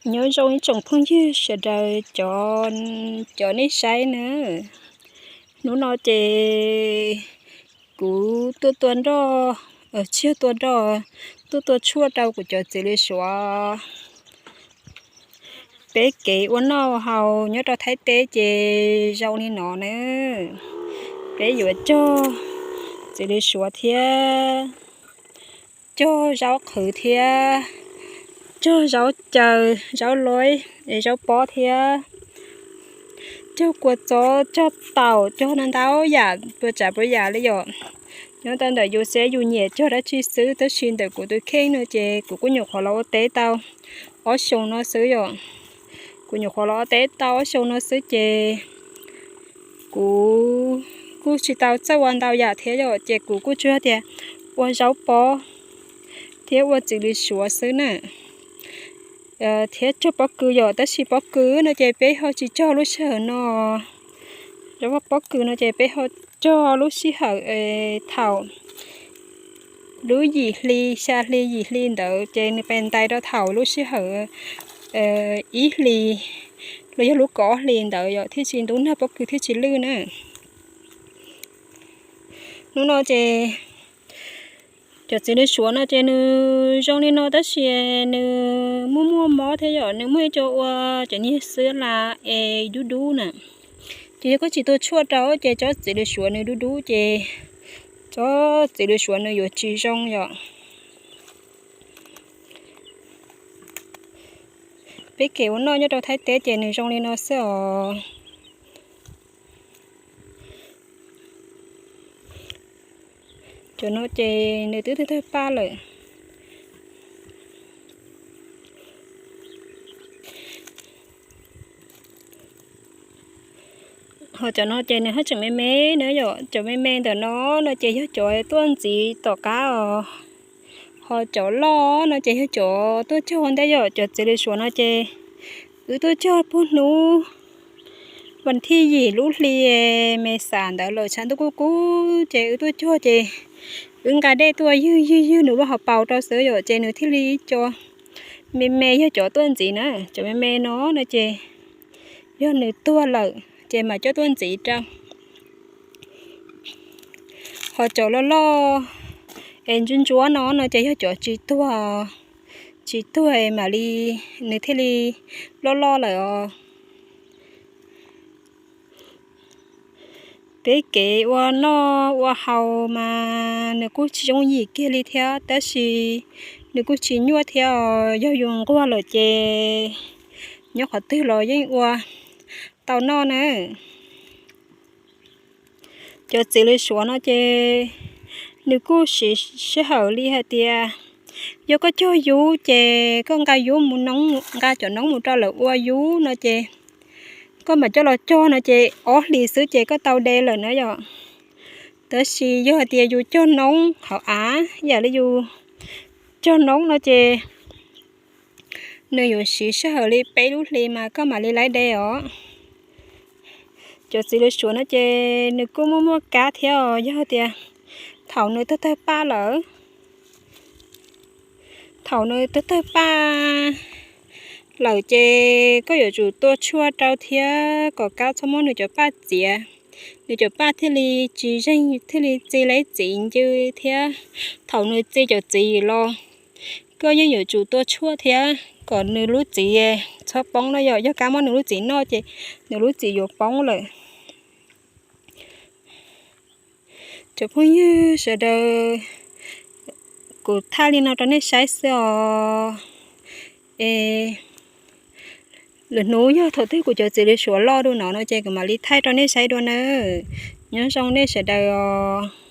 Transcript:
Nyob zoo ib tsoom phooj ywg sawv daws cov nej saib na. Hnub no ces kuv tuaj tua nroj, tsis yog tua nroj, tuaj tua tshuaj rau kuv cov txiv lws suav. Peb kev ua noj haus nyob rau Thaib teb ces zoo li no na. Peb yuav cog txiv lws suav thiab cog zaub qhwv thiab cog zaub caws, zaub loib, zaub pob thiab cog kua txob, cog taum, cog ntau ntau yam puas tsav puas yam li yom. Nyob rau ntawm yus xav yus nyiam cog dab tsi xwb, tab sis ntawm kuv tus kheej no ces kuv kuj nyuam qhuav los ua teb tau ob xyoos no xwb yom. Kuv nyuam qhuav los ua teb tau ob xyoos no xwb ces kuv kuj tsis tau txawj ua ntau yam thiab yom, ces kuv kuj tsuas tias ua zaub pob thiab ua txiv lws suav xwb na. Thiab cog pob kws yom, tab sis pob kws no ces peb ho tsis cog lub sij hawm no. Zaub pob kws no ces peb ho cog lub sij hawm thaum lub yim hli, xya hli yim hli ntawd ces nws pes ntais rau thaum lub sij hawm ib hlis los yog lub kaum ob hlis ntawd yom, thiaj tsis ntub nag pob kws thiaj tsis lwj na. Hnub no ces cov txiv lws suav no ces nws zoo li no tab sis nws muaj muaj mob thiab yom, nws muaj ib co ua cov niag xwb la es dub dub na. Ces yog koj tsis tua tshuaj rau ces tsob txiv lws suav nws dub dub ces tsob txiv lws suav nws yuav tsis zoo yom. Peb kev ua noj nyob rau Thaib teb ces nws zoo li no xwb os. Cov no ces nws twb tawg tawg paj lawm. Ho cov no ces nws haj tseem me me na yom, cov me me ntawm no no ces yog cov tuaj ntxiv tom qab os. Ho cov loj no ces yog cov tuaj cog ua ntej yom, cov txiv lws suav no ces wb tuaj cog puag hnub vas thib yim lub hli Me Xas ntawd lawm, tshav ntuj kub kub ces wb tuaj cog ces wb nqa dej tuaj ywg ywg ywg nws lub hauv paus rau xwb yom, ces nws thiaj li co me me yog cov tuaj ntxiv na. Cov me me no no ces yog nws tuag lawm ces mam coj tuaj ntxiv rau. Ho cov loj loj es ntsuab ntsuab no no ces yog cov tsis tuag, tsis tuag mam li, nws thiaj li loj loj lawm os. Peb kev ua noj ua haus mas nws kuj tsis yooj yim kiag li thiab, tab sis nws kuj tsis nyuaj thiab os. Yog yus nquag lawm ces nyob qhov twg los yeej ua tau noj na. Cov txiv lws suav no ces nws kuj siv sij hawm li hais tias yog koj cog yub ces koj nqa yub mus noob, nqa cov noob mus rau lawv ua yub no ces koj mam coj los cog no ces ob hlis xwb ces koj tau de lawm na yom. Tab sis yog hais tias yus cog noob hauv av, yam li yus cog noob no ces nws yuav siv sij hawm li peb lub hlis mas koj mam li laib de os. Cov txiv lws suav no ces nws kuj muaj muaj kab thiab os, yog tias thaum nws tawg tawg paj lawm, thaum nws tawg tawg paj lawm ces koj yuav tsum tua tshuaj rau thiab kom kab txhob muab nws cov paj txiav, nws cov paj thiaj li tsis zeeg, thiaj li txi leb txiv ncw thiab. Thaum nws txi cov txiv los koj yeej yuav tsum tua tshuaj thiab kom nws lub txiv txhob poob na yom. Yog kab muab nws lub txiv noj ces nws lub txiv yuav poob lawm. Cov phooj ywg sawv daws, kuv thaij li no rau nej saib xwb os. Es lwm hnub yog thaum twg kuv cov txiv lws suav loj dua no no ces kuv mam li thaij rau nej saib dua nawb. Nyob zoo nej sawv daws os.